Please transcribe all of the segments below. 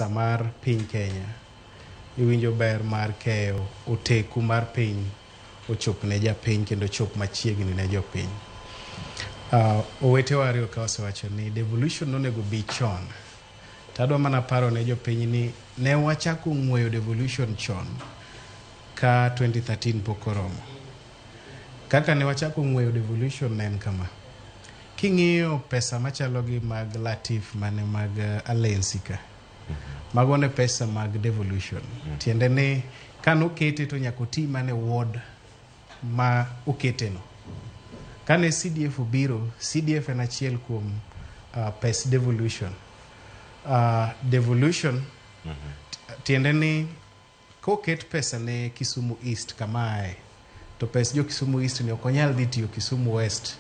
Mar piny Kenya iwinjo ber mar keyo oteku mar piny ochop ne japiny kendo ochop machiegni ne jopiny. Owetewa ariyo ka osewacho ni devolution nonego bi chon. To adwa mana paro ne jopiny ni ne wachako ng'weyo devolution chon ka 2013 pok oromo. Kaka ne wachako ng'weyo devolution ne en kama. King'iyo pesa machalo gi mag Latif mane mag Alensi ka, mago ne pesa mag devolution. Tiende ni kanokete to nyaka oti mana e ward ma okete no. Kane CDF obiro, CDF en achiel kuom pes devolution. Devolution tiende ni koket pesa ne Kisumu East kamae, to pes jo Kisumu East ni ok onyal dhi tiyo Kisumu West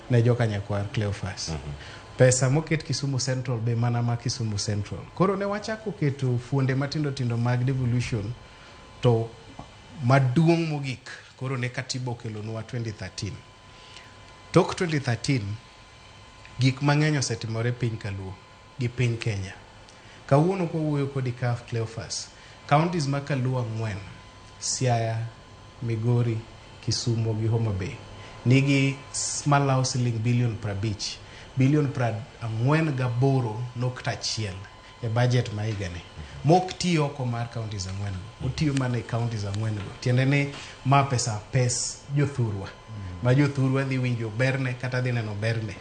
ne joka Nyakwar Cleophas. Pesa moket Kisumu Central be mana ma Kisumu Central. Koro ne wachako keto fuonde matindo tindo mag devolution to maduong' mogik koro ne katiba okelonwa 2013. Tok 2013 gik mang'eny osetimore piny Kaluo gi piny Kenya. Kawuono kwawuoyo kodi ka Cleophas, counties ma Kaluo ang'wen, Siaya, Migori, Kisumo gi Homa Bay nigi malawo siling bilion 50, bilion 48.1 e budget ma higani. Mok ti oko mar counties ang'wen go, otiyo mana e counties ang'wen go. Tiende ni ma pesa pes jothurwa, ma jothurwa dhi winjo berne kata dhi neno berne.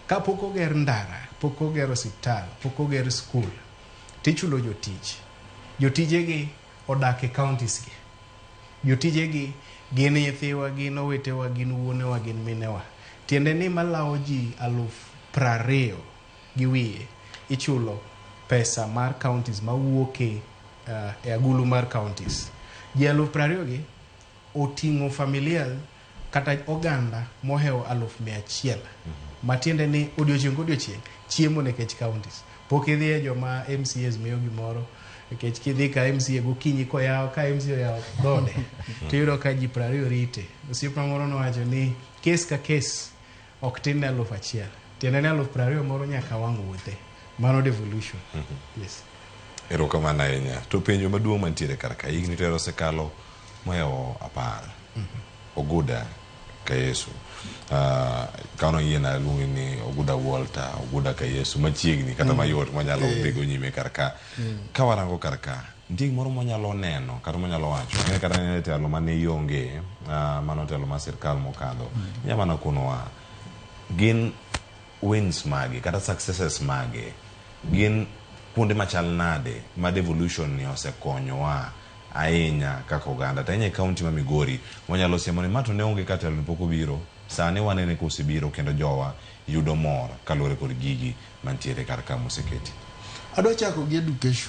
Kapok oger ndara, pok oger osiptal, pok oger skul, tichulo jotich. Jotijegi odak e counties gi. Jotijegi gin nyithiwa, gin owetewa, gin wuonewa, gin minewa. Tiende ni malawo ji 20,000 gi wiye ichulo pesa mar counties mawuok e agulu mar counties. Ji 20,000 gi oting'o familia kata oganda mohewo 100,000. Matiende ni odiochieng' kodiochieng' chiemo nikech counties. Pok idhiye joma MCAs miyo gimoro nikech kidhi ka MCA gokinyi koyaw ka MCA oyawo dhode tiyudo ka ji 20 rite. Osiepna moro nowacho ni kes ka kes ok tin ne 1,000. Tiende ni 20,000 moro nyaka wang' wuothe. Mano devolution. Yes. Erokamano ahinya. To penjo maduong' mantiere kar ka, higni tero osekalo mohewo 10. Oguda ka Yesu. Kano yiena luongi ni Oguda Walter, Oguda ka Yesu, machiegni kata mayot mwanyalo dhigo nyime kar ka. Ka warango kar ka, nitie gimoro mwanyalo neno kata mwanyalo wacho. Ang'e kata ne telo mane ionge, mano telo mar sirkal mokadho. Inya mana konowa, gin wins mage kata successes mage, gin kuonde machal nade ma devolution ni osekonyowa ahinya kaka oganda, to ahinya e county ma Migori, wanyalo siemo ni ma to ne onge ka telo ni pok obiro, sani wanene kosebiro kendo jowa yudo mor kaluwore kod gigi mantiere kar ka moseketi. Adwa chako gi education.